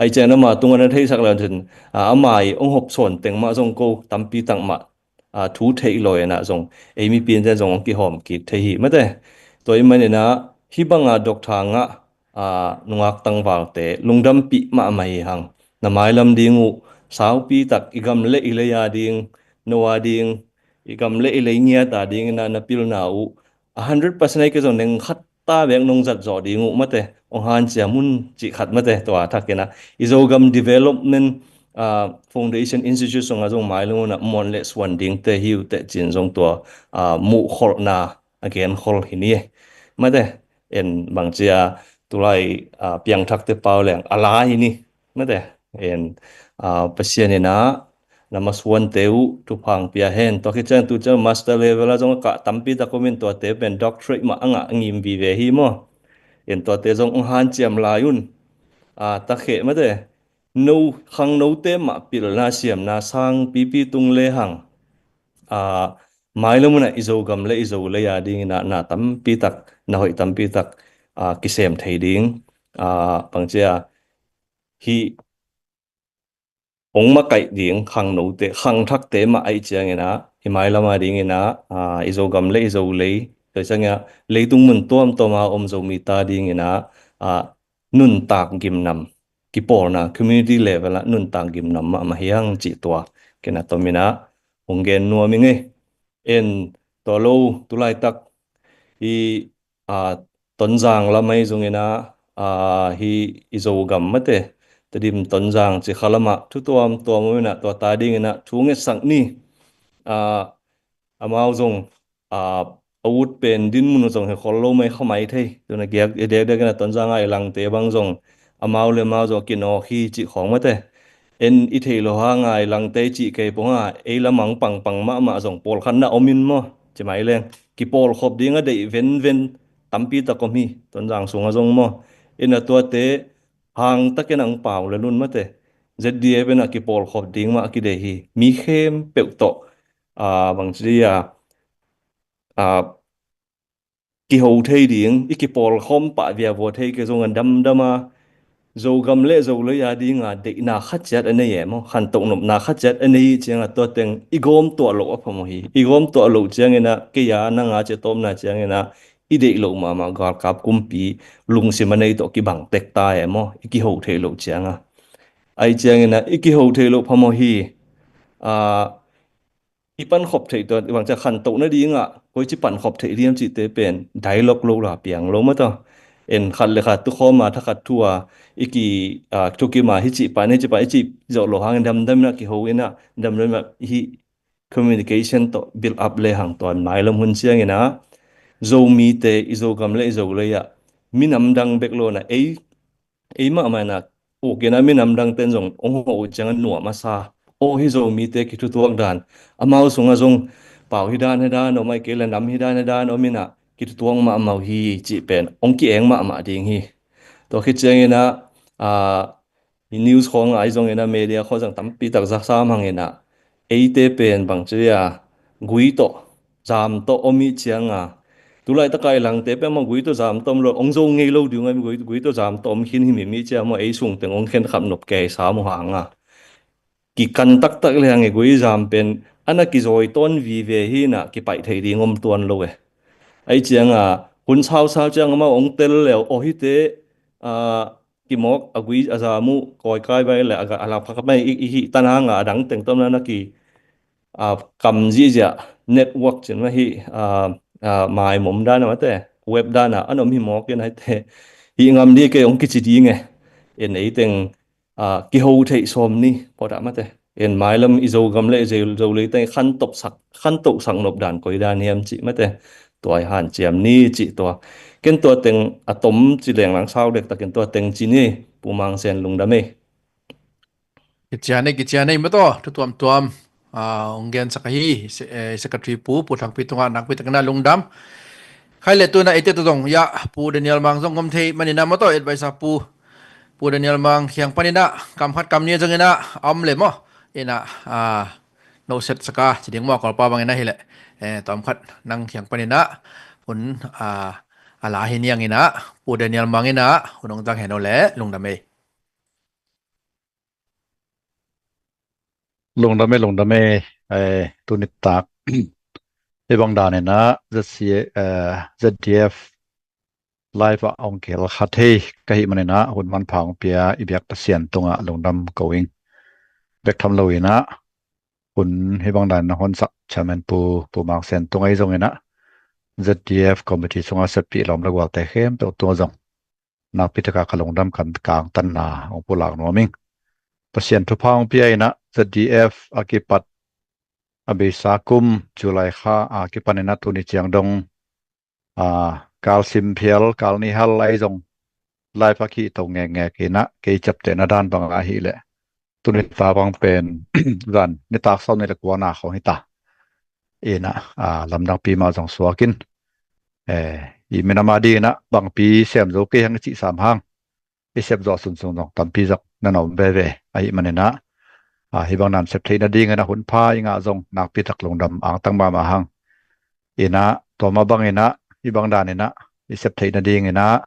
Ahih ciang amah tungah na theisak le cin, ah, amah i hong hop sawn teng mah zong ko tampi tak mah, ah, thu theih lo in ah zong ei mipi in zong hong kihawm kik thei hi, mate. Tua ahih manin ah hih banga doctor ngah, ah, nungak tangvalte lungdampih mahmah hi hang. Na mailam ding uh saupi tak, i gam le i lei a ding, no a ding, i gam le i lei ngiat a ding in ah na pilna uh a hundred percent ahi kei zong neng khat ta bek nong zat zawh ding uh, mate, hong hanciam un cih khat, mate, tua thak in ah i Zogam Development, ah, Foundation Institute sungah zong mailam hun ah muan le suan dingte hi uh teh ci-in zong tua, ah, muhkholhna a genkhol hi ni. Mate, en, bang ci a, tulai, ah, piangthakte pau leng a la hi ni. Mate, en, ah, Pasian in ah na masuante uh thupha hong pia hen. Tua khit ciang tu ciang master level ah zong a kah tampi tak om in, tuate pen doctorate mah a ngah a ngim vive hi maw? En, tuate zong hong hanciam lai un. Ah, takheh, mate, no, khangnote mah pilna siamna sang pipi tung le hang, ah, mailam hun ah i Zogam le i Zolei a ding in ah na tampi tak, na hoih tampi tak, ah, kisem thei ding. Ah, bang ci a, hih hong makaih ding khangnote, khangthakte mah ahih ciangin ah, i mailam a ding in ah, ah, i Zogam le i Zolei, tua ciangin ah leitung mun tuamtuam a om Zomite a ding in ah, ah, nuntak gimnam, kipawlna, community level ah nuntak gimnam mahmah hi hang cih tua ken a tom in ah hong gen nuam ing ei. En, tua lo, tulaitak i, ah, Tonzang lam ahi zongin ah, a, hi i Zogam mate, Tedim, Tonzang ci khalamah thu tuamtuam om inah, tua ta dinginah thu ngetsak ni. A, amau zong, a, a ut pen dinmun uh zong he khol lo mai kha mai thei. Tuna giak i dekdek inah Tonzang a i langte bang zong amau le amau zong a kinawk hi cih khawng mate. En i theih lo hanga i langte i cih kei pong a, ei lamang pangpang mahmah zong pawlkhatna om in maw, ci mai leng kipawlkhop dinga deih venven tampi tak om hi, Tonzang sungah zong maw. Inah tuate hangtakin ang pau le lun mate, Z D F inah kipawlkhop ding mah a kideih hi. Mi khempeuh tawh, a, bangci dia, a, kiho thei ding, i kipawlkhawm pah viavua thei kei zong a damdam a, Zogam le Zolei a dinga deihna khat ciat a nei e maw, khantoh nopna khat ciat a nei cianga tua teng i gawm tuah loh a phamawh hi. I gawm tuah loh ciangina kei a nanga cia tawpna ciangina i deih loh mahmah galkap kumpi lungsim a nei tawh kibang tek ta e maw, i kiho theih loh cianga. Ai ciangina i kiho theih loh phamawh hi. A, i pankhop theih tua i bangcia khantoh nadinga koici pankhop theih diam cihte pen dialogue lo la piang lo mataw. En khat le khat tukhawma thakhat thu a i ki, a, thukima hi cih pan hi cih pan i cih zawh loh hangin damdamina kiho ina damdamina hi communication tawh build up le hang tuan mailam hun ciangina Zomite i Zogam le i Zolei ah minam dang bek lona ei ei mahmah ina ukina minam dangten zong ong hawh uh cianga nuam a sa. Aw hi Zomite kithutuak dan amau sunga zong pau hi dan hi dan om ai kei le nam hi dan hi dan om ina kithutuak mahmah uh hi cih pen ong ki-eng mahmah ding hi. Tua khit ciangina, a, i news khawng ai zongina media khaw zong tampi tak zaksa mangina eite pen bangcia gui tawh zam tawh om i cianga tulaitaka i langte pen mah gui tawh zam tawh om lo ong zo ngei lo ding ai gui, gui tawh zam tawh om khin hi mi mi cia maw ei sungteng ong khen khap nop kei sa maw hanga kikan taktak le hang i gui zam pen ana kizawi tawn vive hina kipaih thei ding om tuan lo e. Ai cianga hun sausau cianga maw ong tel le aw hite, a, kimawk a gui a zam uh kawikawi bai le a ga a lak phak mai i, i hih tan hanga a dang teng tawmna na ki, a, kam zihziah network cin mah hih, a, a, maimom dana mate web dana an om hi mawkin aite hih ngam dih kei ong kici ding e. En ei teng, a, kiho theih sawm ni pawtah mate. En mailam i Zogam le i Zo, Zolei teng i khantohsak, khantohsak nop dan koi dan hiam cih mate. Tua i hanciam ni cih tua. Ken tua teng a tom ci lenglang sau dektakin tua teng ci ni. Pu Mang Sen lungdam ei. Kician ei, kician ei mataw, thu tuamtuam. A, ong gensak ahi, se-, eh, secretary pu, Pu Thangpi tungah nakpi takina lungdam. Khai le tuna eite tu zong, ya, Pu Daniel Mang zong om thei manina mataw, advisor pu, Pu Daniel Mang kiang panina, kam khat kam ni zongina, om le maw, ina, a, no set saka, ci ding maw, kolpa bangina hi le, eh, tom khat nang kiang panina, hun, a, a la hi niangina, Pu Daniel Mang ina, hun ong zang heno le, lungdam ei. Lungdam ei, lungdam ei, eh, tuni tak. Hibang danina, Z C, eh, Z D F live ah ong kihel kha thei ka hih manina, hun manpha ong pia i biak Pasian tungah lungdam ko ing. Bek tham lo ina, hun hibang danina honsak chairman pu, Pu Mang Sen tung ahi zongina, Z D F committee sunga seppih lawm le gualte khempeuh tungah zong nakpi taka ka lungdam kan kangtanna ong pulak nuam ing. Pasian thupha ong pia ina Z D F a kipat a beisa kum July kha a kipanina tuni ciang dong, a, kal sim phial, kal ni hal ahi zong live a kihto ngekngek ina kei ciaptehna dan banga ahi le tuni ta bang pen zan nitak sawm ni le kuana khong hita. Ina, a, lamdang pi mah zong suakin, eh, i minam a dingina bangpi sem zo kei hang i cih sam hang i sep zawh sunsung zong tampi zak na na om veve ahi manina, a, hibang dan sep theihna dingina hun pha i ngah zong nakpi tak lungdam angtang mahmah hang. Ina, tua mah bangina, hibang danina i sep theihna dingina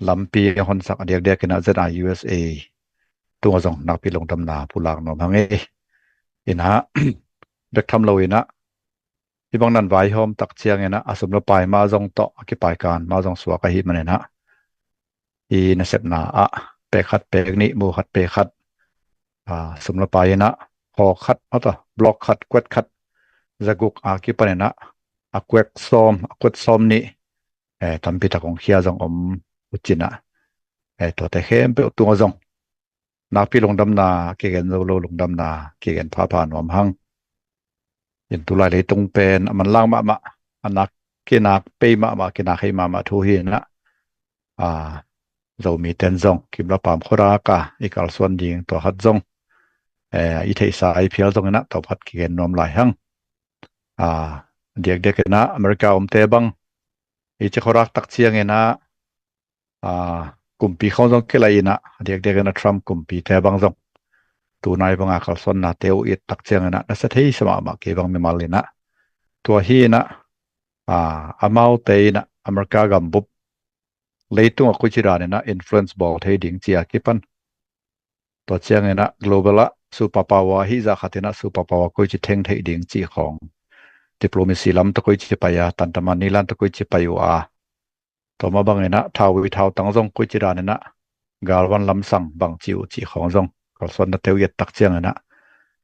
lampi a honsak a diakdiakina Z I U S A tungah zong nakpi lungdamna pulak nuam hang ei. Ina, bek tham lo ina, hibang dan vaihawm tak ciangina, a sum le pai mah zong tawh, a kipaikan mah zong suak ahi manina, i nasepna ah pek khat pek nih, mu khat pek khat, a, sum le pai ina, hawk khat, mataw, block khat, kuat khat, zaguk a kipanina, a kuek sawm, a kuat sawm nih, eh, tampi tak ong khia zong om uh cina. eh, tuate khempeuh tungah zong nakpi lungdamna kigen zo lo, lungdamna kigen phapha nuam hang. In tulai leitung pen a manlang mahmah, a nak kinak pei mahmah, kinak hei mahmah thu hi inah, a, Zomite in zong kim le paam khuadak a i kalsuan ding tua khat zong, eh, i theihsa i phial zong inah tawm khat kigen nuam lai hang. A, diakdiak inah America omte bang i ci khuadak tak ciang inah, a, kumpi khawng zong kilai inah, a diakdiak inah Trump kumpite bang zong tunai banga kalsuannate uh i et tak ciang inah nasa thei sa mahmah, kei bang mimal inah. Tua hi inah, a, amaute inah America gambup leitung a koici dan inah influence bawl thei ding ci a kipan, tua ciang inah global ah superpower hi zah khat inah superpower koici theng thei ding ci khawng, diplomacy lam tawh koici pai a, tantaman nilan tawh koici pai uh a, tua mah bang inah thau ui thau tang zong koici dan inah galvan lamsang bang ci uh ci khawng zong kalsuannate uh i et tak ciang inah,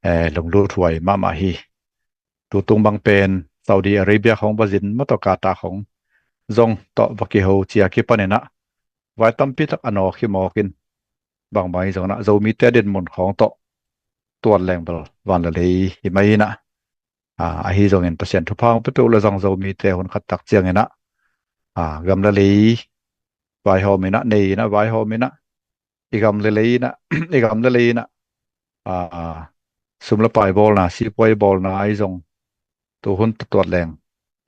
eh, lunglut huai mahmah hi. Tutung bang pen Saudi Arabia khawng va zin mah tawh, Qatar khawng zong tawh va kiho ci a kipan inah vai tampi tak a nawk hi mawk in, bang bang hi zong inah Zomite dinmun khawng tawh tuat leng bel van le lei hi mai inah, a, ahi zongin Pasian thupha hong pia peuh le zong Zomite hun khat tak ciang inah, a, gam le lei vaihawm inah, nei inah, vaihawm inah, i gam le lei inah, i gam le lei inah, a, sum le pai bawlna, sipuai bawlna ahi zong, tu hun tuat leng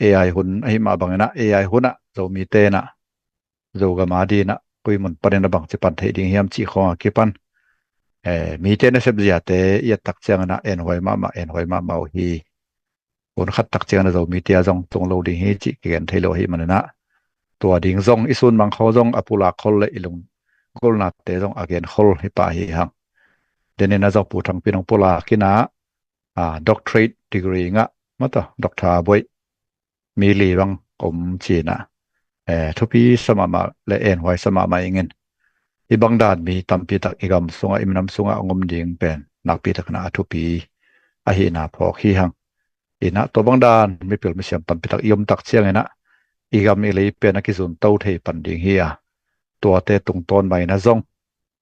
A I hun ahi mah bang inah, A I hun ah Zomite inah Zogam a dinah koi mun pan inah bangci pan theih ding hiam cih khawng a kipan, eh, mite nasep ziate i et tak ciang inah enhuai mahmah, enhuai mahmah uh hi. Hun khat tak ciang inah Zomite a zong tung lo ding hi cih kigen thei lo ahi man inah, tua ding zong i sunmang khol zong a pulak khol le i lunggulhnate zong a gen khol hi pah hi hang. Den inah zong Pu Thangpi in hong pulak inah, a, doctorate degree ngah mah tawh, doctor buaih mi li bang om ci inah, eh, thupi sa mahmah le enhuai sa mahmah ing in. Hih bang dan mi tampi tak i gam sungah, i minam sungah hong om ding pen nakpi tak inah a thupi ahihna phawk hi hang. Inah tua bang dan mipil misiam tampi tak i om tak ciang inah i gam i lei pen a kizun to thei pan ding hi a, tuate tungtawn mah inah zong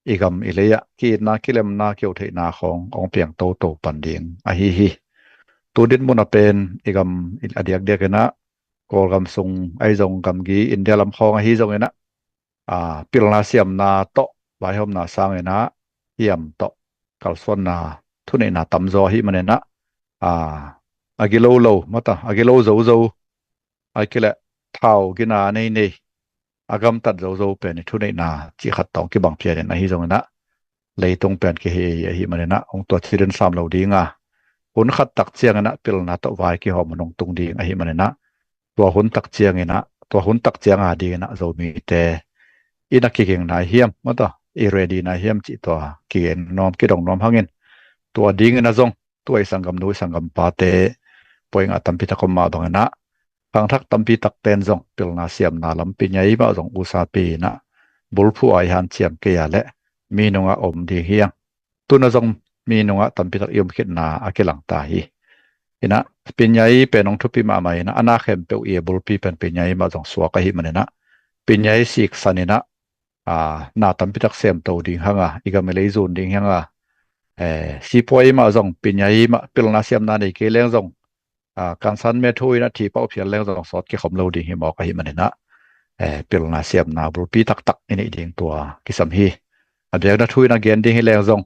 i gam i lei ah ki-itna, kilemna, kiho theihna khawng hong piang toto pan ding ahi hi. Tu dinmun a pen i gam i, a diakdiak inah Kawlgam sung ahi zong, gamgi India lam khawng ahi zong inah, a, pilna siamna tawh vaihawmna sang inah hiam tawh kalsuanna, thuneihna tamzaw ahi man inah, a, a gilo lo mah tawh, a gilo zozo, a kileh thau gina nei nei, a gamtat zozo pen i thuneihna cih khat tawh hong kibang phian in ahi zong inah, leitung pen kihei ahi man inah hong tua cidin sam lo ding a, hun khat tak ciang inah pilna tawh vai kihawm hun hong tung ding ahi man inah, tua hun tak ciang inah, tua hun tak ciang a ding inah Zomite i na kiging nai hiam mah tawh, i ready nai hiam cih tua kigen nuam, kidong nuam hang in, tua ding inah zong tua i sanggamnu, i sanggampate, puai ngah tampi tak om mah bang inah, khangthak tampi takte in zong pilna siamna lam pinyai mah zong usapi inah bulphuh a i hanciam kei a leh mi nungah om ding hi hang. Tu inah zong mi nungah tampi tak i om khitna a kilangta hi. Inah pinyai pen hong thupi mahmah inah, a na khempeuh i bulpi pen pinyai mah zong suak ahi man inah, pinyai siksan inah, a, na tampi tak semto ding hang a, i gam i lei zun ding hang a, eh, sipuai mah zong pinyai mah, pilna siamna nei kei leng zong, a, kansan me thu inah thi pau phial leng zong sawt kikhom lo ding hi mawk ahi man inah, eh, pilna siamna bulpi taktak i neih ding tua kisam hi. A biakna thu inah gen ding hi leng zong,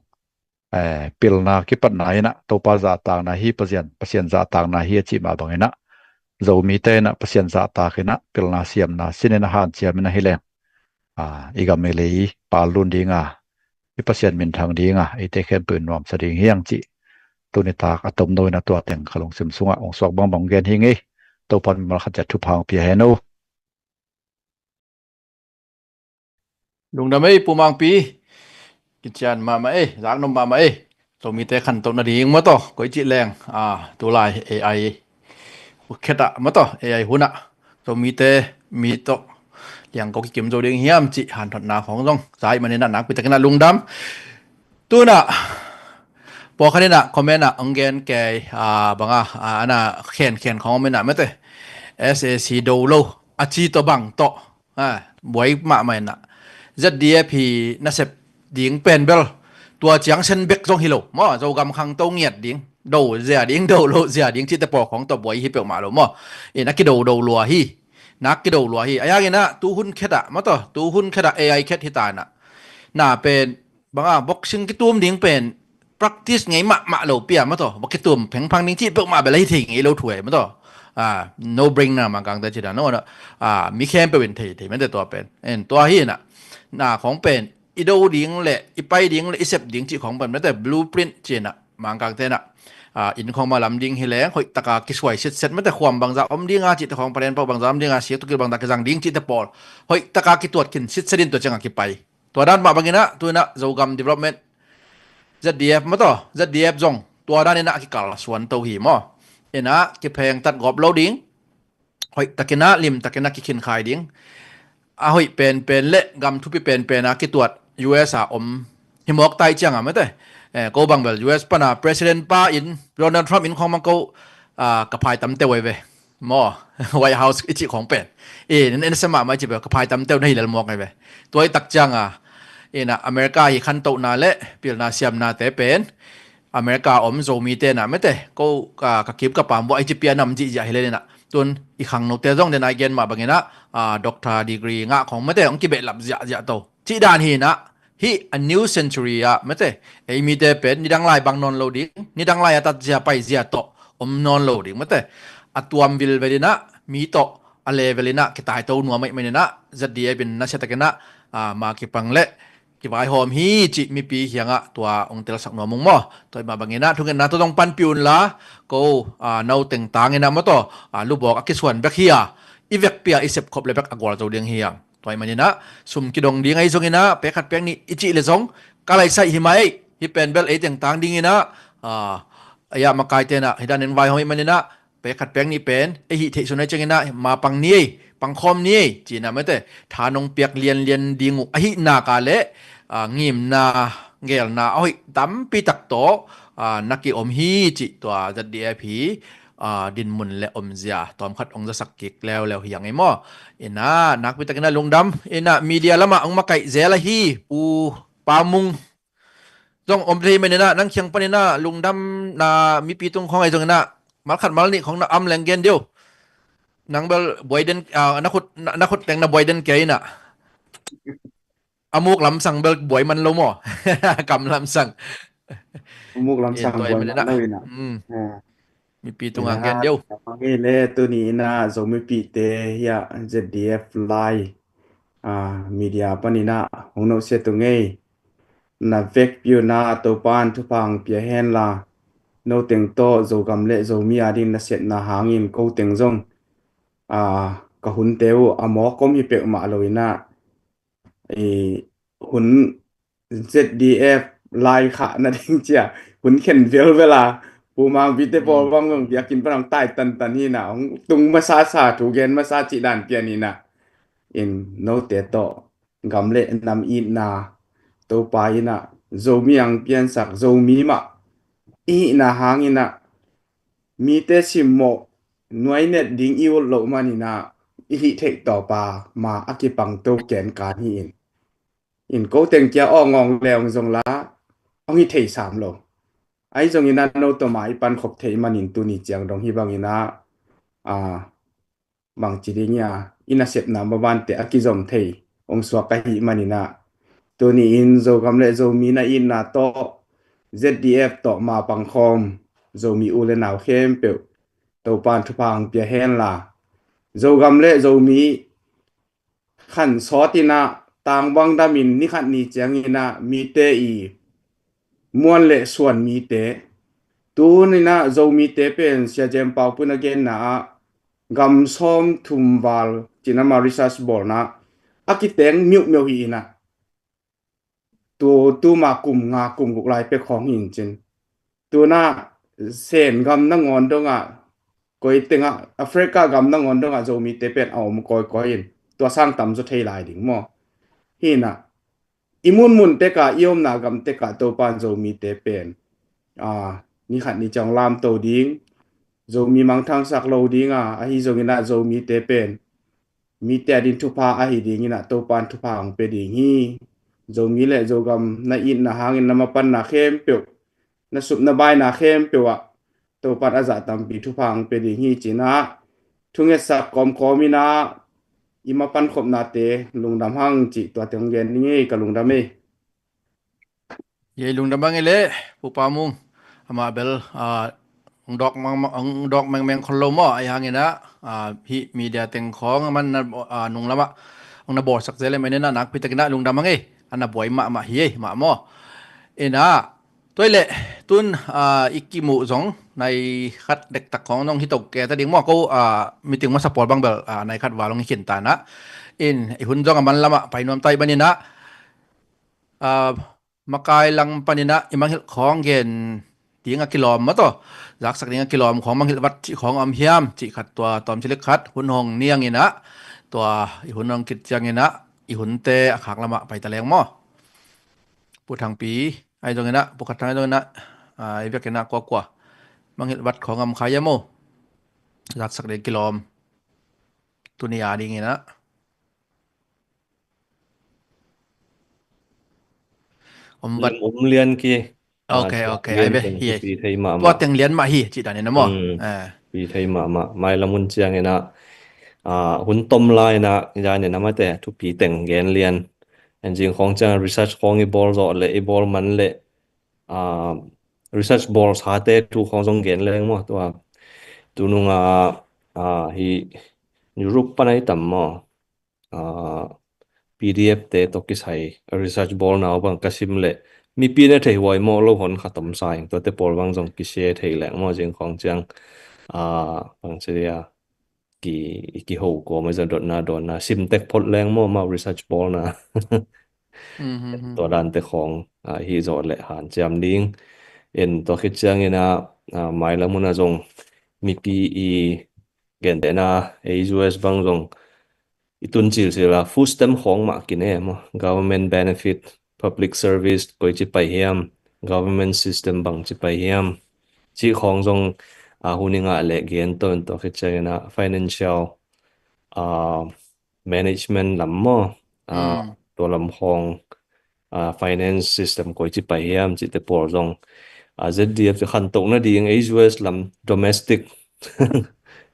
eh, pilna kipatna inah Topa zahtakna hi, Pasian, Pasian zahtakna hi a cih mah bang inah, Zomite inah Pasian zahtak inah pilna siamna sin inah hanciam inah hi leng, a, i gam i lei pal lun ding a, i Pasian minthang ding a, eite khempeuh in nuamsa ding hi hang cih tuni tak a tomno inah tua teng ka lungsim sungah hong suak bangbang gen hi ing ei. Topa in mimal khat ciat thupha hong pia hen o. Lungdam ei Pu Mangpi. Kician mahmah ei, zaknop mahmah ei. Zomite khantoh nading mah tawh, koici leng, a, tulai A I khet ah mah tawh, A I hun ah Zomite mi tawh liangko kikim zo ding hiam cih hanthotna khawng zong za ahih man inah nakpi tak inah lungdam. Tu inah pawlkhat inah comment ah hong gen kei, a, bang a, a, a na khenkhen khawng om inah mate, S A C do lo a ci tawh bang tawh, a, buai mahmah inah, Z D F hi nasep ding pen bel tua ciang sen bek zong hi lo maw, Zogam khangto ngiat ding, do zia ding, do lo zia ding cihte pawl khawng tawh buai hi peuhmah lo maw. In a kido do lua hi, nak kido lua hi. A yang in ah tu hun khet ah maw taw, tu hun khet ah A I khet hi ta in ah, na pen bang a boxing kitum ding pen practice ngei mahmah lo pia maw taw, va kitum phengphang ding cih peuhmah bel a hi thei ngei lo thu ei maw taw. Ah, no brainer Mangkangte cih dan no, ah, mi khempeuh in thei thei mete tua pen. En tua hi in ah, na khawng pen i do ding le i pai ding le i sep ding cih khawng pen mete blueprint cih in ah Mangkangte in ah, ah, inn khawng mah lam ding hi leng hoih taka kisuai sitset mete, khuam bangzah om ding a cihte khawng, palen pau bangzah om ding a, siak tukil bangzah kizang ding cihte pawl hoih taka kituat khin sitset in tua ciang a kipai. Tua dan mah bangin ah tu in ah Zogam Development, Z D F maw taw, Z D F zong tua dan in ah a kikal suan to hi maw. In ah kiphengtat gawp lo ding, hoih takin ah, lim takin ah kikhin khai ding. A hoih penpen le gam thupi penpen a kituat U S a om hi mawk tai ciang a mete, eh, ko bang bel U S pan a President pa in, Donald Trump in khawng mang ko, ah, ka phai tam teu ei ve maw. White House i cih khawng pen, eh, na sem mahmah i cih pen ka phai tam teu na hi lel mawk ei ve. Tua i tak ciang a, in ah America hi khantohna le pilna siamnate pen America om Zomite in ah mete ko ka, ka kip ka pam buah i ci pia nam zihziah hi lel in ah, tun i khangnote zong den a i gen mah bangin ah, ah, doctor degree ngah khawng mete hong kibehlap ziahziah to cih dan hi in ah, hih a new century ah mete ei mite pen nidang lai bang nawn lo ding, nidang lai a tat zia pai zia tawh om nawn lo ding mete, a tuam vilvel in ah mi tawh a level in ah kitaito nuam ahih manin ah Z D F in nasia takin ah, ah, ma kipang le kivaihawm hi cih mipi kiangah tua hong telsak nuam ung maw. Tua ahih mah bangin ah thungetna tawh zong panpih un la, ko, ah, no teng tang in ah maw taw, ah, lubawk a kisuan bek hi a, i vekpi a i sepkhop le bek a gualzo ding hi hang. Tua ahih manin ah sum kidong ding ahi zongin ah pek khat pek nih i cih le zong ka laisaih hi mai, hih pen bel ei teng tang dingin ah, ah, ei ah makaite in ah hih dan in vaihawm ahih manin ah pek khat pek nih pen ei hih theih sun ahi ciangin ah ma pang ni ei, pangkhawm ni ei ci in ah mete tha nong piak lianlian ding uh ahih nak a le, ah, ngimna, gelna a hoih tampi tak tawh, ah, na kiom hi cih tua Z D F hi, ah, dinmun le omzia tawmkhat hong zasak kik leuleu hi hang ei maw. In ah nakpi takin ah lungdam, in ah media lamah hong makaih zel ahi U Pa Mung zong om thei manin ah nang kiang panin ah lungdamna mipi tung khawng ahi zongin ah malkhat malnih khawng na om leng gen dih uh. Nang bel buai den, ah, na khut, na, na khut teng na buai den kei in ah, a muk lamsang bel buai man lo maw. Kam lamsang. A muk lamsang buai man lo in ah. Hmm. Ah. Mipi tungah gen dih uh. Ina, le tuni in ah Zomipihte hiah Z D F lai, ah, media panin ah hong nusia tung ei. Na vekpi un ah Topa'n thupha hong pia hen la, no teng tawh Zogam le Zomi a ding nasepna hangin ko teng zong, ah, ka hunte uh a mawk om hi peuhmah lo in ah, i hun Z D F lai khah nading cia hun khen velvel a, Pu Mangpite pawl bang zong biakinn pan hong tai tantan hi in ah, hong tung masa sa, thu gen masa cih dan pian hi in ah, in note tawh gam le nam itna Topa in ah Zomi hong piansak, Zomi mah i hihna hangin ah mite simmawh nuainet ding i ut loh manin ah i hih theih tawpa ma a kipangto kenkan hi in. In ko teng kia awngawng leong zong la hong hi thei sam lo. Ahi zongin ah no tawh ma i pankhop theih manin tuni ciang dong hih bangin ah, ah, bangci ding ia i nasepna mabante a kizom thei hong suak ahih manin ah, tuni in Zogam le Zomi na itna tawh Z D F tawh ma pangkhawm Zomi u le nau khempeuh Topa'n thupha hong pia hen la, Zogam le Zomi khan sawt in ah tangbang damin ni khat ni ciangin ah mite i muan le suan mite, tuni in ah Zomite pen Sia Jem Pau Pun a genna ah gam sawm thum val cin ama research bawlna a kiteng miuhmiuh hi in ah, tu, tuma kum nga kum guk lai pek khawng hi in cin. Tuna Sen gam nangawn dongah, koi tengah, Africa gam nangawn dongah Zomite pen a om kawikawi in, tua sang tam zaw thei lai ding maw. Hi in ah i munmun tekah, i omna gam tekah Topa'n Zomite pen, ah, ni khat ni ciang lamto ding, Zomi mangthangsak lo ding a, ahi zongin ah Zomite pen mite a ding thupha ahi dingin ah Topan thupha hong pia ding hi. Zomi le Zogam na itna hangin na mapanna khempeuh, na supna baina khempeuh ah Topan a zah tampi thupha hong pia ding hi ci-in ah thungetsak kawmkawm in ah i mapan khopnate lungdam hang cih tuate hong gen ding hi. Ka lungdam hi. Yei lungdam bang i le Pupa Mung, amah bel ah, hong dawk mang- hong dawk mengmeng khol lo maw, ahi hangin ah ah, hih media teng khawng a man na ah, nung lamah hong na bawlsak zel e, manin ah nakpi takin ah lungdam hang e. A na buai mahmah hi e, mah maw. In ah tua i le tun ah, i kimuh zong nai khat dektak khawng zong hi to kei ta ding maw. Ko ah, meeting masa pawl bang bel ah, nai khat val hong hi khin ta in ah, in i hun zong a man lamah pai nuam ta i manin ah ah, makai lang panin ah i mangngilh khawng gen ding a kilawm maw, tua zaksak ding a kilawm khawng, mangngilh vat cih khawng a om hiam cih khat, tua tawm cilik khat hun hong niang in ah tua i hun hong khit ciangin ah i hunte a khak lamah pai ta leng maw. Pu Thangpi ahi zongin ah, Pu Khat Thang ahi zongin ah, ah, i biakinn ah kuakua mangngilh vat khawng a om kha hiam maw, zaksak ding a kilawm tuni a dingin ah. Om vat. Lam om lian ki. Ok, ah, ok. Lian ai ve teng hi. Thupi thei mahmah. Tua teng lian mah hi, cih danin a maw. Hmm. Ah. Thupi thei mahmah. Mailam hun ciangin ah, ah, hun tom lai in ah, i danin a mate thupi teng gen lian. En zing khawng ciang research khawng i bawl zawh le, i bawl man le, ah, research bawl sate thu khawng zong gen leng maw. Tua tunung ah, ah, hi Europe pan ai tam maw. Ah, P D F te tawh kisai research bawlna uh bang ka sim leh mipi na thei huai mawh lo hon khat om sa ing, tuate pawl bang zong kisia thei leng maw, zing khawng ciang, ah, bang ci dia, ki, kiho kawm a za dotna dawnna sim tek phot leng maw, mau research bawlna. Mhm. Tua dante khawng, ah, hi zawh leh hanciam ding. En tua khit ciangin ah, ah, mailam hun ah zong mipi i gentehna, ei U S bang zong i tun cilcil a food stamp khawng mah kine maw, government benefit, public service koi ci pai hiam, government system bang ci pai hiam, cih khawng zong, ah, hun i ngah leh gen to in, tua khit ciangin ah financial, ah, management lam maw, ah, tua lam khawng, ah, finance system koi ci pai hiam cihte pawl zong, ah, Z D F ci khantoh nading, ei U S lam domestic,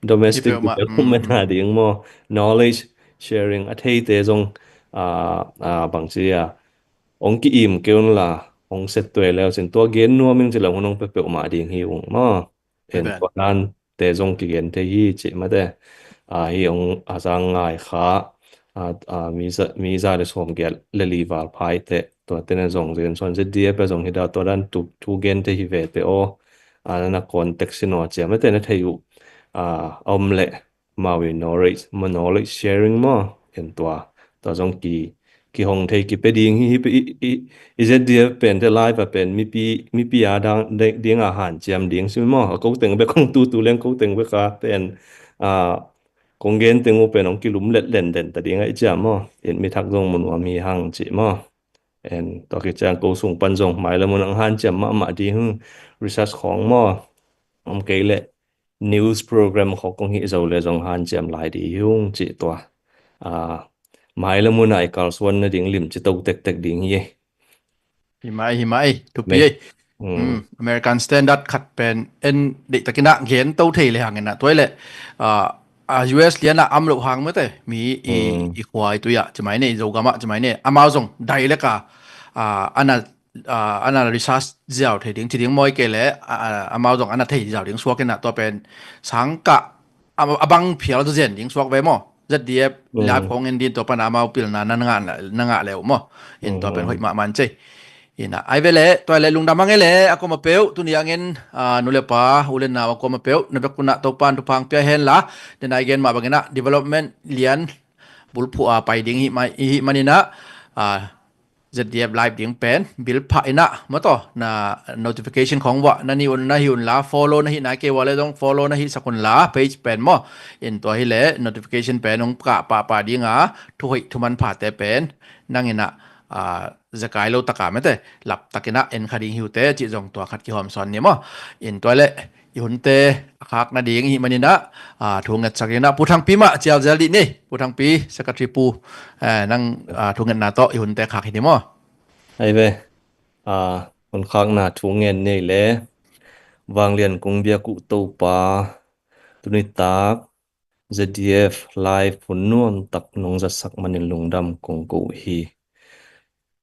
domestic development a ding maw, knowledge sharing a theite zong, ah, ah, bang ci a, hong ki-im kei un la, hong set tuai leu cin tua gen nuam ing ci lam hun hong pia peuhmah ding hi ung maw. En tua dan te zong kigen thei hi cih mate. Ah, hi ong a zang ngai kha, ah, ah, mi za, mi za le sawm giat le li val phai te, tua tena zong zen suan Z D F a zong hi da, tua dan tu, tu gen thei hi ve te aw. Ah, na contact sin aw cia mate na thei uh, ah, om le mau i knowledge, ma knowledge sharing maw, en tua, tua zong ki, kihong thei kipia ding hi, hi, i, i, i Z D F pen te live a pen mipi, mipi a dang, de, ding a hanciam ding si maw, a ko teng bek kong tu tu leng ko teng bek a pen, a, kong gen teng uh pen ong kilum let len den ta ding a i ciam maw, en mi thak zong mun uam hi hang ci maw, en tua ki ciang ko sung pan zong mai le mun ang hanciam mahmah ding, research khong maw, om kei le news program khawng kong hih zo le zong hanciam lai ding hi ung cih tua. Ah, mai le mun ah i kalsuan nading lim ci to tektek ding hi. Hi mai, hi mai, thupi ei. Hmm. Hmm, American standard khat pen en deih takin ah gen to thei le hangin ah tua i le, ah, ah, U S lian ah am loh hang mate mi i, hmm, i khua i tui ah ci mai ne, i Zogam ah ci mai ne, amau zong dai le ka, ah, ana ah, ana research ziau thei ding ci ding maw, i kei le, ah, ah, amau zong ana thei ziau ding suak in ah tua pen sang kah, ah, a bang phial tu zen ding suak ve maw. Z D F, mm, live khong en din tua pan amau pilna na ngah, na ngah leu maw. In tua pen, mm, hoih mahmah in cei. In ah, ai ve le, tua le lungdam hang e le, a kuama peuh, tuni hangin, ah, nu le pa, u le nau a kuama peuh, na bek un ah Topan thupha pia hen la, den ai gen mah bangin ah, development lian, bulphuh a pai ding hi mai, hi manin ah, ah, Z D F live ding pen, bil phah in ah, maw taw, na notification khong vah, na ni un, na hi un la, follow na hi na kei vah le zong, follow na hi sak un la, page pen maw. In tua hi le, notification pen, ong kah pahpah ding a, thu hoih, thu manpha te pen, nang in ah, ah, zekai lo taka mete laptakinah en kha ding hi uh teh cih zong tua khat kihawm sawn ni maw. In tua leh i hunte a khak nading i hih maninah thu ngetsak inah Pu Thangpi mah cialzel dih ni. Pu Thangpi, Secretary Pu, nang thu ngetna tawh i hunte khak hi ni maw. Ai ve. Hun khakna thu ngen ni le Vanglian kong biak uh Topa, tunitak Z D F live hun nuamtak nong zatsak manin lungdam kong ko uh hi.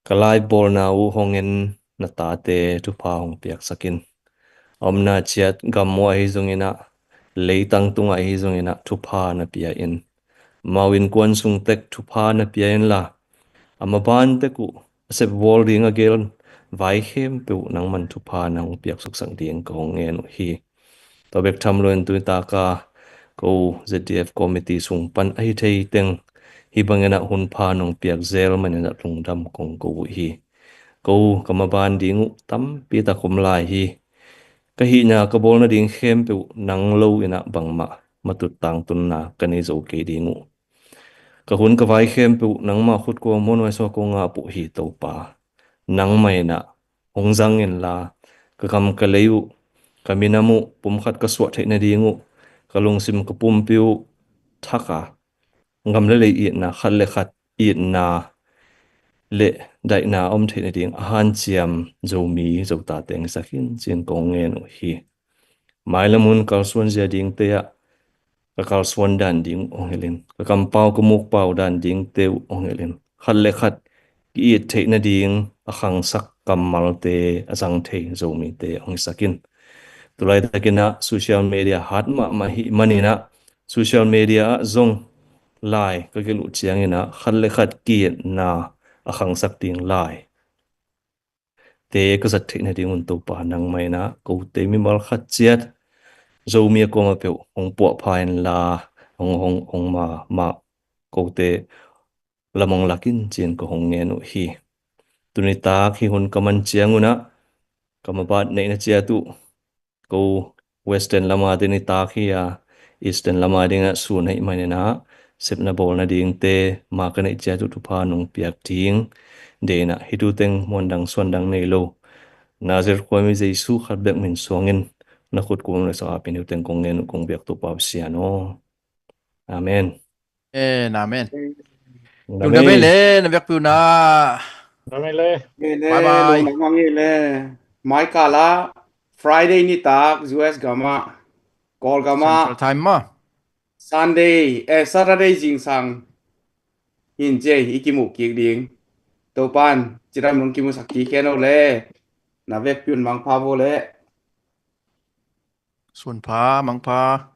Ka live bawlna uh hong en na tate thupha hong piaksak in. A omna ciat gam uh ahi zonginah, leitang tungah ahi zonginah thupha na pia in. Amau innkuan sung tek thupha na pia inla, a maban tek uh a sepbawl ding a gel vai khempeuh nangman thupha na hong piaksuksak ding ka hong ngen uh hi. Tua bek tham loin tunitak a ko Z D F committee sung pan ahi thei teng hih banginah hun pha nong piak zel maninah lungdam kong ko uh hi. Ko ka maban ding uh tampi tak om lai hi. Ka hihna ka bawl nading khempeuh nang lo inah bangmah matut tangtunna ka nei zo kei ding uh. Ka hun ka vai khempeuh nangmah khutkuang muanhuai sungah ko ngah uh hi Topa. Nangmah inah hong zang inla, ka gam ka lei uh, ka minam uh pumkhat ka suah theih nading uh, ka lungsim ka pumpi uh thak a, gam le lei itna, khat le khat itna le daihna a om theih nading a hanciam Zomi Zota teng i sak in ci-in kong ngen uh hi. Mailam hun kalsuan zia dingte ah ka kalsuan dan ding uh hong hilh in, ka kampau ka mukpau dan dingte uh hong hilh in, khat le khat ki-it theih nading a khangsak kammalte a zang thei Zomite hong hisak in. Tulaitakinah social media hat mahmah hih maninah social media ah zong lai ka gelh uh cianginah khat le khat ki-itna a khangsak ding lai te ka zat theih nadingun Topa nangmah inah kote mimal khat ciat Zomi a kuamah peuh hong puahpha inla, hong hong hong ma mah kote lam hong lak in ci-in ka hong ngen uh hi. Tunitak hih hun ka man ciangunah ka mabat neihna ciat uh ko Western lama te nitak hi a, Eastern lama dingah sun ahih maninah sepna bawl nadingte ma ka neih ciat uh thupha nong piak ding deinah hih tu teng muandang suandang nei lo Nazareth khuami Jesu khat bek min suangin na khut kuam le sa apin hih teng kong ngen uh kong biak Topa Pasian aw. Amen. Amen, amen. Lungdam ei le na vekpi uh na. Lungdam ei le. Bye bye. Lungdam ei le. Mai kala Friday nitak U S gamah, Kawlgamah Central Time mah Sunday, eh, Saturday zingsang hin ciai i kimuh kik ding. Topan cidam nong kimusak kik hen o le. Na vekpi un mangpha vo le. Sunpha, mangpha.